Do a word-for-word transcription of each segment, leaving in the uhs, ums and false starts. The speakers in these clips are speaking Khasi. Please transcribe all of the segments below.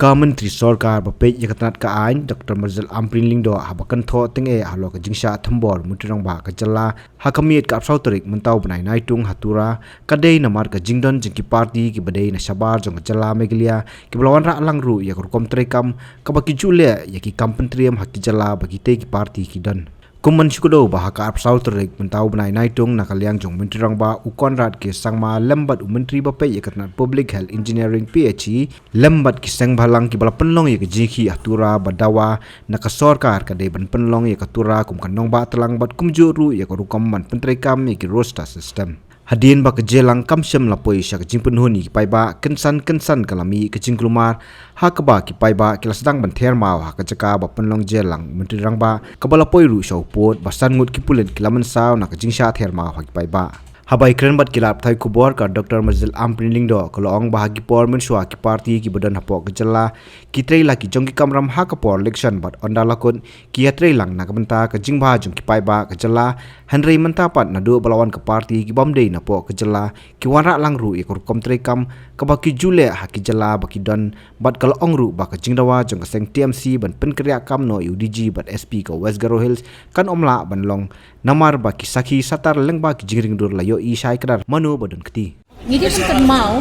Ka Myntri Sorkar ba peit ïa ka tnat ka aiñ, Doctor Marzil Ampareen Lyngdoh, haba kynthoh tyngeh halor ka jingshah thombor Myntri Rangbah ka jylla ha ka miet ka arphew saw tarik mynta u bnai Naitung ha Tura, ka dei namar ka jingdon jong ki party kiba dei na shabar jong ka jylla Meghalaya kiba la wanrah lang ruh ïa ka rukom treikam kaba ki ju leh ïa ki kam pyntriem ha ki jylla ba kitei ki party ki don. Kum ban shu kdew ba ha ka arphew saw tarik mynta u bnai Naitung, na ka liang jong u Myntri Rangbah u Conrad K Sangma lem bad u Myntri ba peit ïa ka tnat Public Health Engineering, P H E, lem bad ki seng bhalang kiba la pynlong ïa ka jingïakhih ha Tura ba dawa na ka sorkar ka dei ban pynlong ïa ka Tura kum ka nongbah tlang bad kumjuh ruh ïa ka rukom ban pyntreikam ïa ki roster system. Hadien ba ka jingïalang kam shym la poi sha ka jingpynhun ïa ki paidbah, kynsan kynsan ka la mih ka jingkulmar ha kaba ki paidbah ki la sdang ban ther maw ha ka jaka ba pynlong jingïalang Myntri Rangbah, kaba la poi ruh sha u pud ba san ngut ki pulit ki la mynsaw na ka jingshah ther maw ha ki paidbah. Haba ïakren bad ki lad pathai khubor, ka Doctor Marzil Ampareen Lyngdoh ka la ong ba ha ki por mynshuwa ki party kiba don hapoh ka jylla ki trei la ki jong ki kamram ha ka por election bad ynda la kut ki ïatrei lang na ka bynta ka jingbha jong ki paidbah ka jylla, hynrei mynta pat naduh ba la wan ka party kibym dei napoh ka jylla ki wanrah lang ruh ïa ka rukom treikam kaba ki ju leh ha ki jylla ba ki don, bad ka la ong ruh ba ka jingdawa jong ka seng T M C ban pynkynriah kam noh ïa u D G bad S P ka West Garo Hills kan ym lah ban long, namar ba ki sakhi satar lyngba ki jingringdur la ïohi shai kdar mano ba don kti. Ngi dei ban kynmaw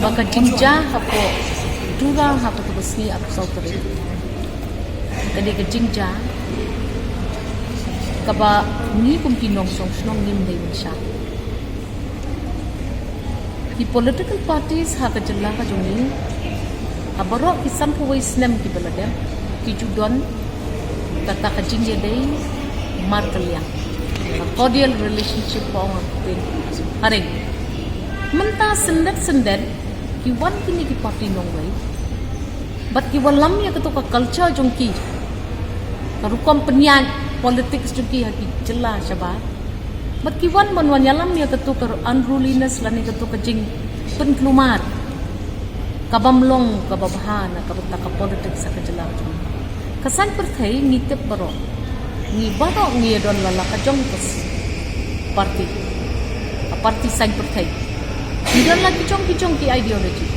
ba ka jingjia hapoh Tura ha kato ka sngi arphew saw tarik ka dei ka jingjia kaba ngi kum ki nongshong shnong ngim dei ban shah. Ki political parties ha ka jylla ka jong ngi, ha baroh ki sanphew wei snem kiba la dep, ki ju don kata ka jingïadei markylliang, ka cordial relationship ba ong ha Kpin. Hynrei mynta syndet syndet ki wan kine ki party nongwei bad ki wallam ïa kato ka culture jong ki, ka rukom pynïaid politics jong ki ha ki jylla shabar. Bad ki wan ban wan ïalam ïa kato ka unruliness lane kato ka jingpynkulmar kabym long kaba bha na ka bynta ka politics ha ka jylla jong ngi. Ka saiñ pyrthei ngi tip baroh, ngi baroh ngi ïadon la la ka jong ka party, ka party saiñ pyrthei. Ngi don la ki jong ki jong ki ideology.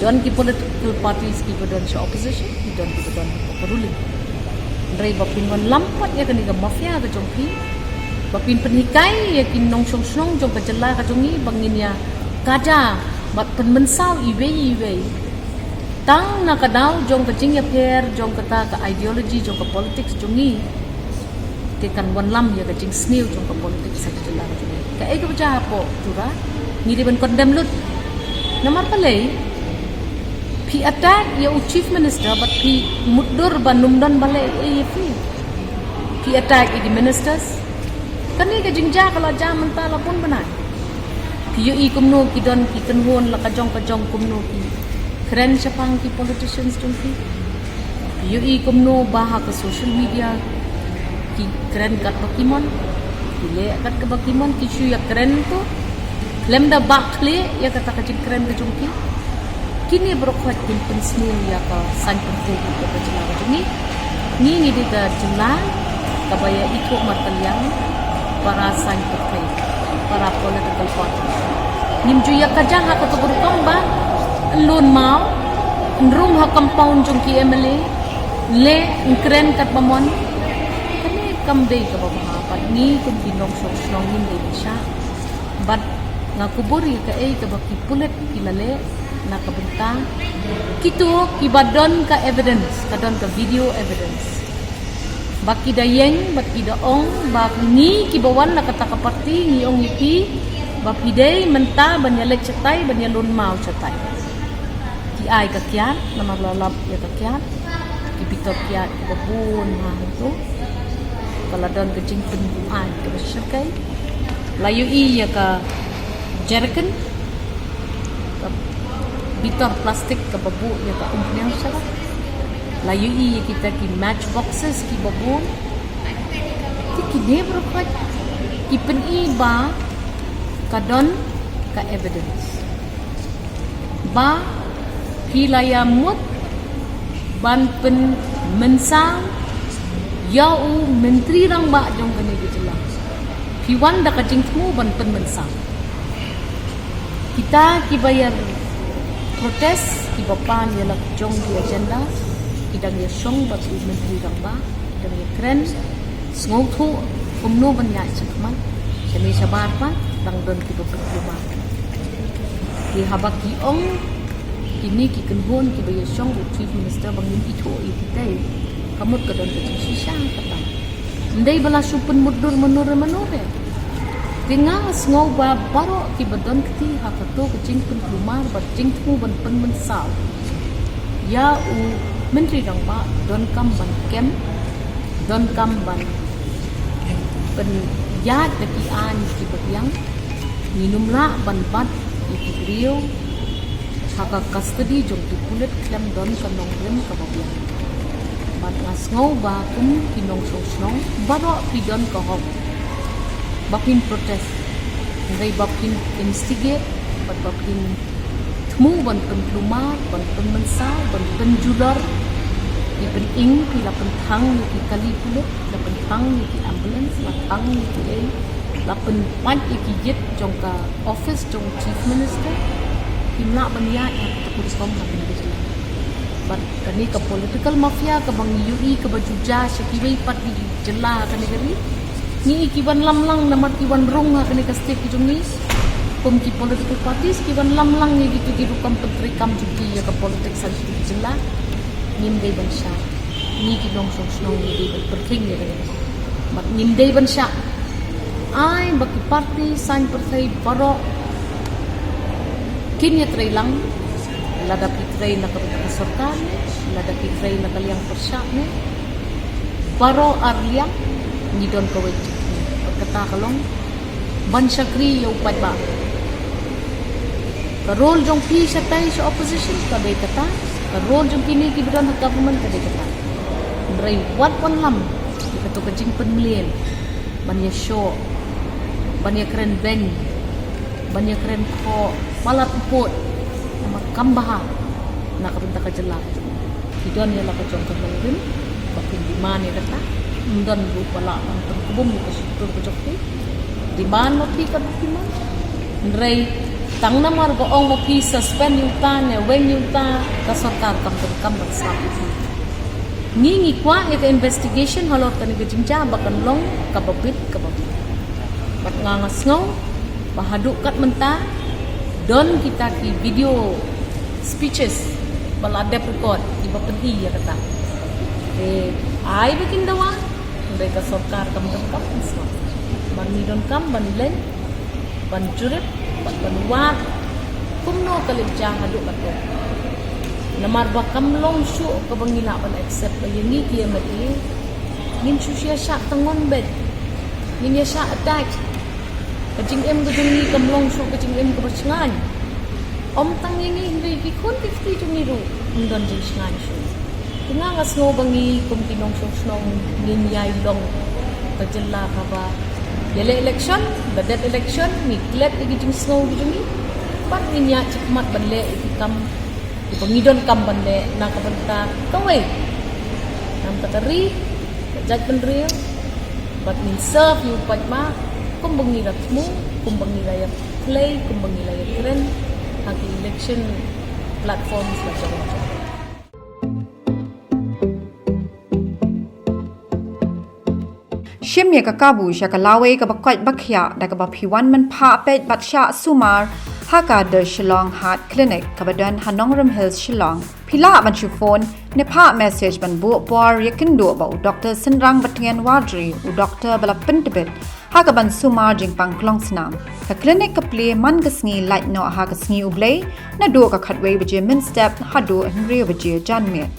Don ki political parties kiba don sha opposition, ki don kiba don ka ruling. Hynrei ba phin wan lam pat ïa kane ka mafia ka jong phi, ba phin pynhikai ïa ki nongshong shnong jong ka jylla ka jong ngi ba ngin ïa kaja bad pynmynsaw iwei iwei tang na ka daw jong ka jingïapher jong kata ka ideology jong ka politics jong ngi, te kan wanlam ïa ka jingsniew jong ka politics ha ka jylla ka jong ngi. Kaei kaba jia hapoh Tura ngi dei ban condemn lut. Namar balei phi attack ïa u chief minister bad phi mutdur ba ym don ba leh ei ei ïa phi? Phi attack ïa ki ministers. Kane ka jingjia ka la jia mynta la bun bnai. Phi ïohi kumno ki don ki kynhun la ka jong ka jong kumno ki kren shaphang ki politicians jong phi. Phi ïohi kumno ba ha ka social media ki kren katba ki mon, ki leh katba ki mon, ki shu ïa kren to khlem da bah khlieh ïa kata ka jingkren ka jong ki. Kine baroh khoit kin pynsniew ïa ka saiñ pyrthei ka jylla ka jong ngi. Ngi ngi dei ka jylla kaba ïa ithuh markylliang para saiñ pyrthei, para political party. Ngim ju ïa kaja ha kato ka rukom ba lun maw, nrung ha compound jong ki M L A, leh, kren katba mon. Kane kam dei kaba bha bad ngi kum ki nongshong shnong ngim dei ban shah. Bad nga kubur ïa kaei kaba ki pulit ki la leh na ka bynta kito kiba don ka evidence, ka don ka video evidence. Ba ki da ïeng bad ki da ong ba ngi kiba wan na kata ka party ngi ong ïa phi ba phi dei mynta ban ïaleit shatai, ban ïalun maw shatai. Ki ai ka kiad namar la lap ïa ka kiad. Ki bitor kiad kiba bun ha hangto. Ka la don ka jingpynbuaid kaba shyrkhei. La ïohi ïa ka jerrycan, ka bitor plastik kaba buh ïa ka umphniang sha. La ïohi ïa kita ki match boxes kiba bun. Te kine baroh khoit ki pyni ba ka don ka evidence ba phi la ïa mut ban pynmynsaw ïa u Myntri Rangbah jong kane ka jylla. Phi wan da ka jingthmu ban pynmynsaw. Kita kiba ïa Protest kiba pan ïa la jong ki agenda, ki dang ïa shong bad u Myntri Rangbah, ki dang ïa kren sngewthuh kumno ban ïaid shakhmat. Shane shabar pat dang don kiba pynkulmar. Te haba ki ong kine ki kynhun kiba ïa shong u Chief Minister ba ngin ithuh ïa kitei, ka mut ka don ka jingshisha kata. Ym dei ba la shu pynmutdur mano re mano re. Te nga sngew ba baroh kiba don kti ha kato ka jingpynkulmar bad jingthmu ban pynmynsaw ïa u Myntri Rangbah donkam ban kem, donkam ban pynïaid da ki aiñ kiba biang. Ngin ym lah ban bat ïa ki briew ha ka custody jong ki pulit khlem don ka nongrim kaba biang. Bad nga sngew ba kum ki nongshong shnong baroh phi don ka hok ba phin protest, hynrei ba phin instigate bad ba phin thmu ban pynkulmar, ban pynmynsaw, ban pynjulor. Ki pyning, ki la pynthang ïa ki kali pulit, la pynthang ïa ki ambulance, la thang ïa ki ei, la pynpait ïa ki ïit jong ka office jong Chief Minister. Kim lah ban ïaid ha kata ka rukom ha kane ka jylla. Bad kane ka political mafia kaba ngi ïohi kaba ju jia sha kiwei pat ki jylla ha kane ka ri. Ngi ki wan lamlang namar ki wan rung ha kane ka state ki jong ngi. Kum ki political parties ki wan lamlang ïa kito ki rukom pyntreikam jong ki ïa ka politics ha kito ki jylla. Ngim dei ban shah. Ngi ki nongshong shnong ngi dei ban pyrkhing ïa kane. Bad ngim dei ban shah. Ai ba ki party saiñ pyrthei baroh kin ïatrei lang, lada phi trei na ka bynta ka sorkar ne, lada phi trei na ka liang pyrshah ne, baroh ar liang ngi don kawei jingkyrmen. Bad kata ka long ban shakri ïa u paidbah. Ka role jong phi shatai sha opposition ka dei kata, ka role jong kine kiba don ha government ka dei kata. Hynrei wat wan lam ïa kato ka jingpynmlien ban ïashoh, ban ïakren beiñ, ban ïakren khoh palat u pud, namar kam bha na ka bynta ka jylla. Ki don ïa la ka jong ka nongrim ba phin demand ïa kata. Ym don ruh ba lah ban pynkhlaiñ ïa ka shyntur ka jong phi. Demand ma phi ka document. Hynrei tang namar ba ong ma phi suspend ïa uta ne weng ïa uta, ka sorkar kam donkam ban sngap ïa phi. Ngi ngi kwah ïa ka investigation halor kane ka jingjia ba kan long kaba bit kaba bit. Bad nga nga sngew ba haduh kat mynta don kita ki video speeches ba la dep record kiba pyni ïa kata. Te ai ba kin dawa, hynrei ka sorkar kam donkam ban sngap. Bad ngi donkam ban leit ban jurip bad ban wad kumno ka leit jia haduh katto. Namar ba kam long shuh kaba ngi lah ban accept ba ïa ngi ki M L A ngin shu ïa shah tyngon beit, ngin ïa shah attack. Ka jingim ka jong ngi kam long shuh ka jingim kaba shngaiñ. Ym tang ïa ngi hynrei ki khun ki kti jong ngi ruh ym don jingshngaiñ shuh. Te nga nga sngew ba ngi kum ki nongshong shnong ngin ïai long ka jylla kaba ïaleh election, ba dep election ngi klet ïa ki jingsngew ki jong ngi. Bad ngin ïaid shakhmat ban leh ïa ki kam kiba ngi donkam ban leh na ka bynta kawei, na ka bynta ka ri, ka jaitbynriew. Bad ngin serve ïa u paidbah kumba ngi la thmu, kumba ngi la ïa play, kumba ngi la ïa kren ha ki election platforms la jong la jong. Shim ïa ka kabu sha ka lawei kaba koit ba khiah da kaba phi wan mynphah peit bad shah sumar ha ka The Shillong Heart Clinic kaba don ha Nongrim Hills, Shillong. Phi lah ban shu phone ne phah message ban buh por ïakynduh bad u Doctor Synrang Batngen Warjri, u doctor ba la pyntbit ha kaban sumar jingpang klongsnam. Ka clinic ka plie man ka sngi Lait Noh ha ka sngi U Blei, naduh ka khatwei baje mynstep haduh hynriew baje janmiet.